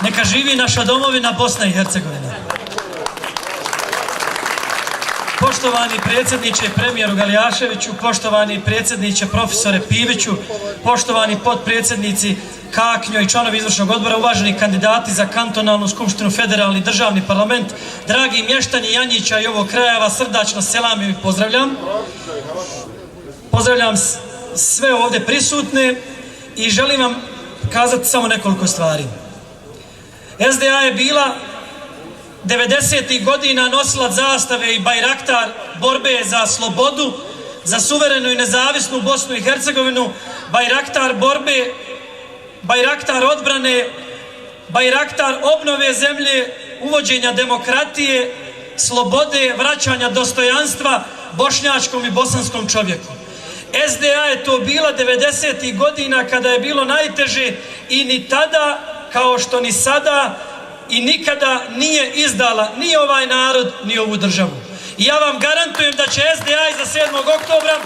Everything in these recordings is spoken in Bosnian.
Neka živi naša domovina Bosna i Hercegovina. Poštovani predsjedniče premijeru Galjaševiću, poštovani predsjedniče profesore Piviću, poštovani potpredsjednici Kaknjo i članovi izvršnog odbora, uvaženi kandidati za kantonalnu skupštinu, federalni državni parlament, dragi mještani Janjića i ovog kraja, vas srdačno selam i pozdravljam. Pozdravljam sve ovdje prisutne i želim vam kazati samo nekoliko stvari. SDA je bila 90. godina nosilac zastave i bajraktar borbe za slobodu, za suverenu i nezavisnu Bosnu i Hercegovinu, bajraktar borbe, bajraktar odbrane, bajraktar obnove zemlje, uvođenja demokratije, slobode, vraćanja dostojanstva bošnjačkom i bosanskom čovjeku. SDA je to bila 90. godina kada je bilo najteže i ni tada, kao što ni sada, i nikada nije izdala ni ovaj narod, ni ovu državu. I ja vam garantujem da će SDA iza 7. oktobra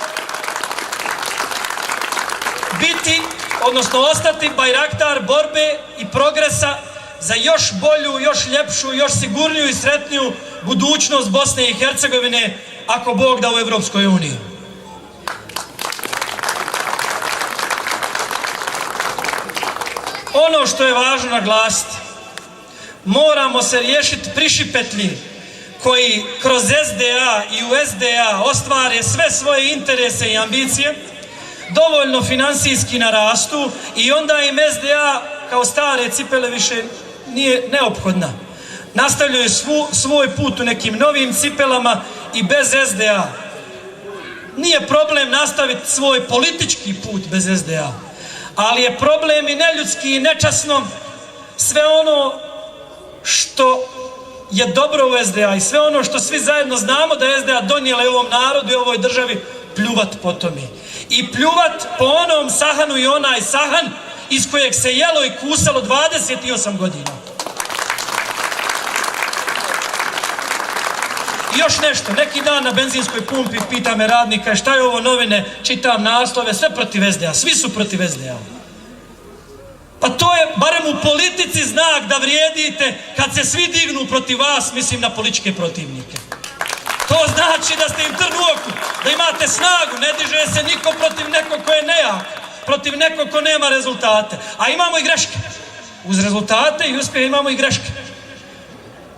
biti, odnosno ostati bajraktar borbe i progresa za još bolju, još ljepšu, još sigurniju i sretniju budućnost Bosne i Hercegovine, ako Bog da, u Evropskoj uniji. Ono što je važno naglasiti, moramo se riješiti prišipetlji koji kroz SDA i u SDA ostvare sve svoje interese i ambicije, dovoljno finansijski narastu i onda im SDA kao stare cipele više nije neophodna. Nastavljaju svoj put u nekim novim cipelama i bez SDA. Nije problem nastaviti svoj politički put bez SDA, ali je problem i neljudski i nečasno sve ono što je dobro u SDA i sve ono što svi zajedno znamo da je SDA donijela ovom narodu i ovoj državi, pljuvat po tome. I pljuvat po onom sahanu i onaj sahan iz kojeg se jelo i kusalo 28 godina. I još nešto, neki dan na benzinskoj pumpi pita me radnika šta je ovo novine, čitam naslove, sve protiv SDA, svi su protiv SDA. Pa to je barem u politici znak da vrijedite kad se svi dignu protiv vas, mislim na političke protivnike. To znači da ste im trn u oku, da imate snagu, ne diže se niko protiv nekog ko je nejak, protiv nekog ko nema rezultate. A imamo i greške. Uz rezultate i uspjehe imamo i greške.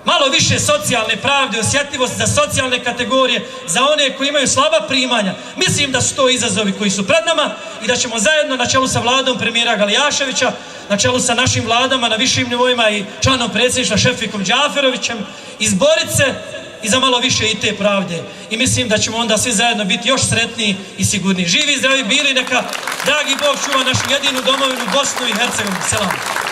Malo više socijalne pravde, osjetljivosti za socijalne kategorije, za one koji imaju slaba primanja. Mislim da su to izazovi koji su pred nama i da ćemo zajedno na čelu sa vladom premijera Galjaševića, na čelu sa našim vladama na višim nivoima i članom predsjedništva Šefikom Džaferovićem izboriti se i za malo više i te pravde. I mislim da ćemo onda svi zajedno biti još sretniji i sigurniji. Živi i zdravi bili, neka dragi Bog čuva našu jedinu domovinu Bosnu i Hercegovinu. Selam.